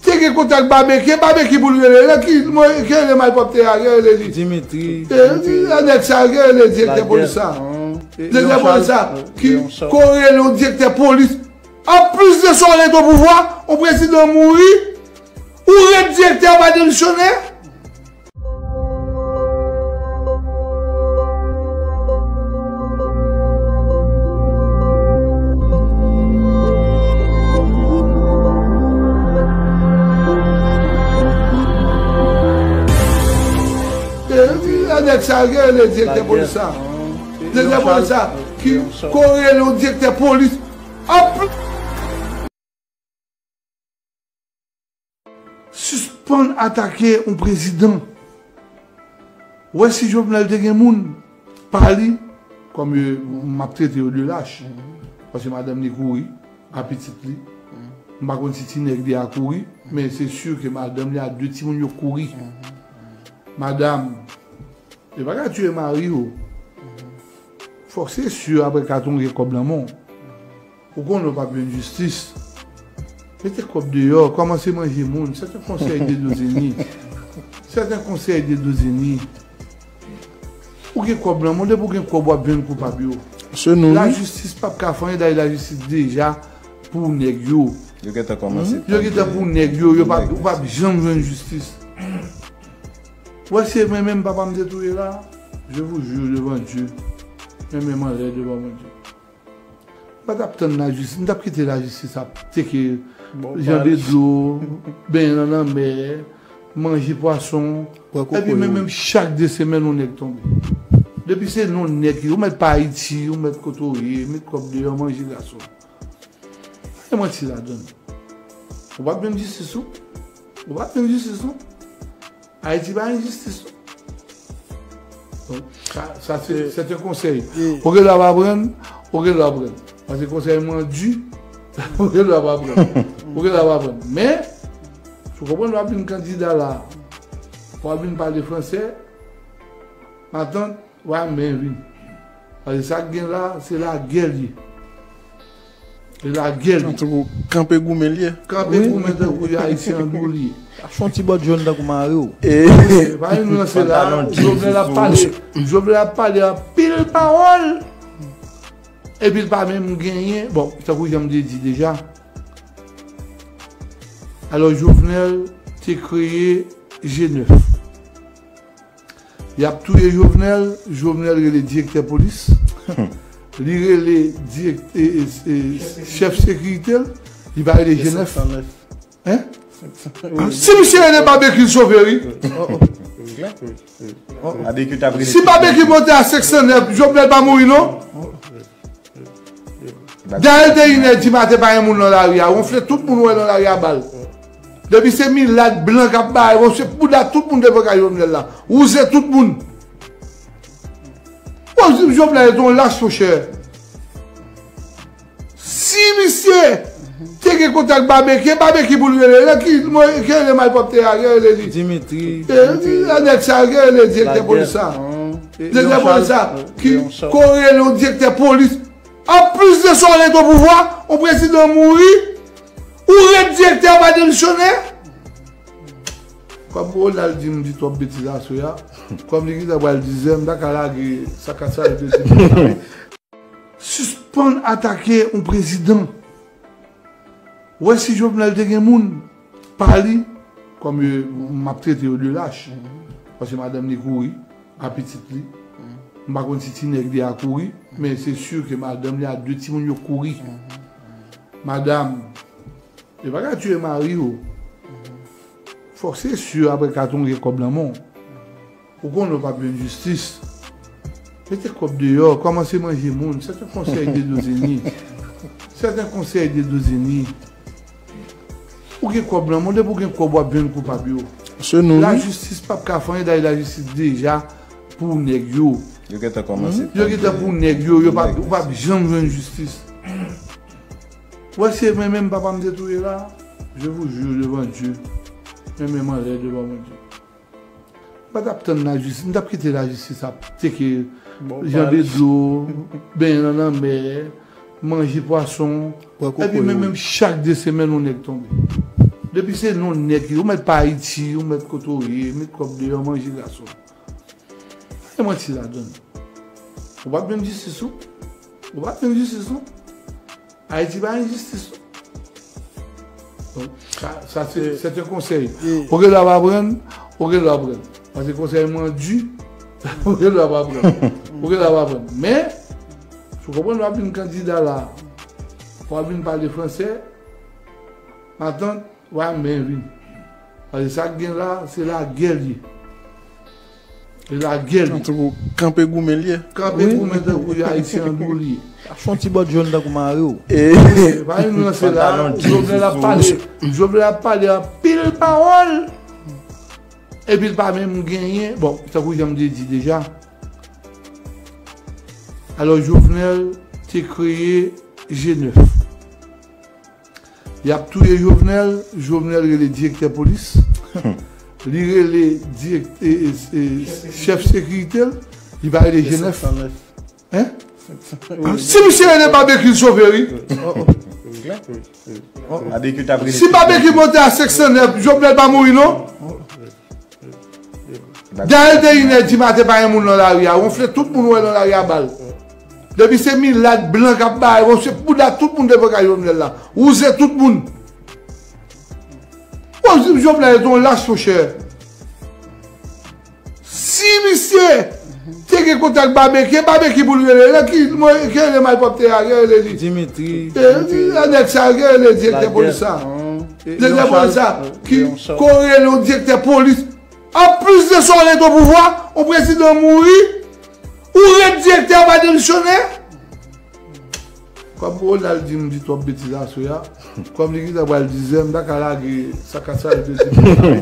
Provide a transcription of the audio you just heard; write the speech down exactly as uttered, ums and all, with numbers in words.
Te gen kontak Babeki, Babeki pou l rele. Lè ki, mwen, ki rele malpwòpte a, ki rele li? Dimitri. E, nèg sa, ki rele direktè polis sa? Direktè polis sa, ki, ko rele yon direktè polis. Anplis de sa, w ret o pouvwa, yon prezidan mouri, ou ret direktè, pa demisyone. E, e, nèg sa, ki rele direktè polis sa. Direktè polis sa, ki, ko rele yon direktè polis. Anplis, sispann atake yon prezidan. Ou wè si Jovenel te gen moun, pa li, kòm yo, m ap trete yo de lach. Paske madanm li kouri, a pitit li. M pa konn si ti nèg li a kouri, men se si ke madanm li a de timoun yo kouri. Madanm, e pa ka tiye mari w. Fòk se si apre katon gen kòb nan men w. Ou konnen w p ap jwenn jistis. Mete kòb deyò, kòmanse manje moun. C'est un conseil de Dozeni. C'est un conseil de Dozeni. Ou gen kòb nan men w, depi w gen kòb, w ap jwenn koupab yo. Se nou, wi. Lajistis p ap ka fè anyen, dayè lajistis deja pou nèg yo. Yo gentan kòmanse. Yo gentan pou nèg yo, yo p ap, ou p ap janm jwenn jistis. Ou wè, se mwen menm papa m te touye la, je vous jure devant Dieu, men men m anlè devan Bondye. M pa t ap tann lajistis, m t ap kite lajistis ap teke jan de dlo, benyen nan lanmè, manje pwason. Epi menm, menm chak de semèn, yon nèg tonbe. Depi se non nèg ki, ou mèt pa Ayiti, ou mèt kote w ye, met kòb deyò, manje gason. Pa gen manti ladann. Ou p ap jwenn jistis ou. Ou p ap jwenn jistis ou. Ayiti pa gen jistis ou. Donk, sa, sa se, se te konsèy. Ou gen dwa pa pran, ou gen dwa pran. Paske konsèy mwen di, ou gen dwa pa pran. Ou gen dwa pa pran. Men, si w konprann w ap vin kandida la, w ap vin pale fransè, matant, Wa men vin. Paske sa k gen la, se lagè l ye. Se lagè l ye. Antouka, kanpe goumen l ye. Kanpe goumen tankou Ayisyen an dou l ye. Achte yon ti bòt jòn tankou mari w. E pa vin ranse la, Jovenel ap pale, Jovenel ap pale anpil pawòl. Epi l pa menm genyen. Bon, tankou jan m te di deja. Alò, Jovenel te kreye G nèf. Y ap touye Jovenel, Jovenel rele direktè polis. Li rele dirèk-, e, e, e, chèf sekirite l, li pa rele G nèf. Hein? Si misye rele Babeki, l sove, wi. Si Babeki monte a senk san nèf, Jovenel pa mouri, non? Dayè l te inè di maten, pa gen moun nan lari a. Wonfle tout moun ou wè nan lari a bal. Depi se milat, blan k ap bay, wonfle bouda tout moun devan kay Jovenel la. Wouze tout moun. Bon, Jovenel se yon lach, monchè. Si misye te gen kontak Babeki, Babeki pou l rele, lè ki, mwen, ki rele malpwòpte a, ki rele li? Dimitri. E, nèg sa, ki rele direktè polis sa. Direktè polis sa, ki, ko rele yon direktè polis. Anplis de sa, w ret o pouvwa, yon prezidan mouri, ou ret direktè, pa demisyone. Kòm Ronald di m di twòp betiz aswè a, kòm li gentan pral diz è, m ta ka lage sa ka sa yo te di. Sispann atake yon prezidan. Ou wè si Jovenel te gen moun, pa li, kòm yo, m ap trete yo de lach. Paske madanm li kouri, a pitit li. M pa konn si ti nèg li a kouri, men se si ke madanm li a de timoun yo kouri. Madanm, e pa ka tiye mari w. Fòk se si apre katon gen kòb nan men w. Ou konnen w p ap jwenn jistis. Mete kòb deyò, kòmanse manje moun. C'est un conseil de Dozeni. C'est un conseil de Dozeni. Ou gen kòb nan men w, depi w gen kòb, w ap jwenn koupab yo. Se nou, wi. Lajistis p ap ka fè anyen, dayè lajistis deja pou nèg yo. Yo gentan kòmanse. Yo gentan pou nèg yo, yo p ap, ou p ap janm jwenn jistis. Ou wè se men menm papa m te touye la, je vous jure devant Dieu, men men m anlè devan Bondye. M pa t ap tann lajistis, m t ap kite lajistis ap teke jan de dlo, benyen nan lanmè, manje pwason. Epi menm, menm chak de semèn, yon nèg tonbe. Depi se non nèg, ou mèt pa Ayiti, ou mèt kote w ye, met kòb deyò, manje gason. Pa gen manti ladan. Ou p ap jwenn jistis ou. Ou p ap jwenn jistis ou. Ayiti pa gen jistis ou. Donk, sa, sa se, se te konsèy. Ou gen dwa pa pran, ou gen dwa pran. Paske konsèy mwen di, ou gen dwa pa pran. Ou gen dwa pa pran. Men, si w konprann w ap vin kandida la, w ap vin pale fransè, matant, w a men vin. Paske sa k gen la, se lagè l ye. Se lagè l ye. Tankou kanpe goumen l ye. Kanpe goumen tankou Ayisyen andou l ye. Fè yon ti bòt jòn tankou mari w. E pa yon nan se la, Jovenel ap pale, Jovenel ap pale anpil pawòl. Epi l pa menm genyen. Bon, tankou jan m te di deja. Alò, Jovenel te kreye G nèf. Y ap touye Jovenel, Jovenel rele direktè polis. Li rele dirèk-, e, e, e, chèf sekirite l, li pa rele G nèf. Hein? Si misye rele Babekyou, l sove, wi. Si Babekyou monte a senk san nèf, Jovenel pa mouri, non? Dayè, de inè di maten, pa gen moun nan lari a. Wonfle tout moun wè nan lari a bal. Depi se milat, blan k ap bay, wonfle bouda tout moun devan kay Jovenel la. Wouze tout moun. Bon, Jovenel se yon lach, monchè. Si misye te gen kontak Babekyou, Babekyou pou l rele, nan ki, ki rele malpwòpte a, ki rele li? Dimitri. E, nèg sa, ki rele direktè polis sa? Direktè polis sa, ki korele yon direktè polis. Anplis de sa, w ret o pouvwa, yon prezidan mouri, ou ret direktè, ou pa demisyone. Kòm Ronald di m di twòp betiz aswè a, kòm li gentan pral dizè, m ta ka lage sa ka sa yo te di.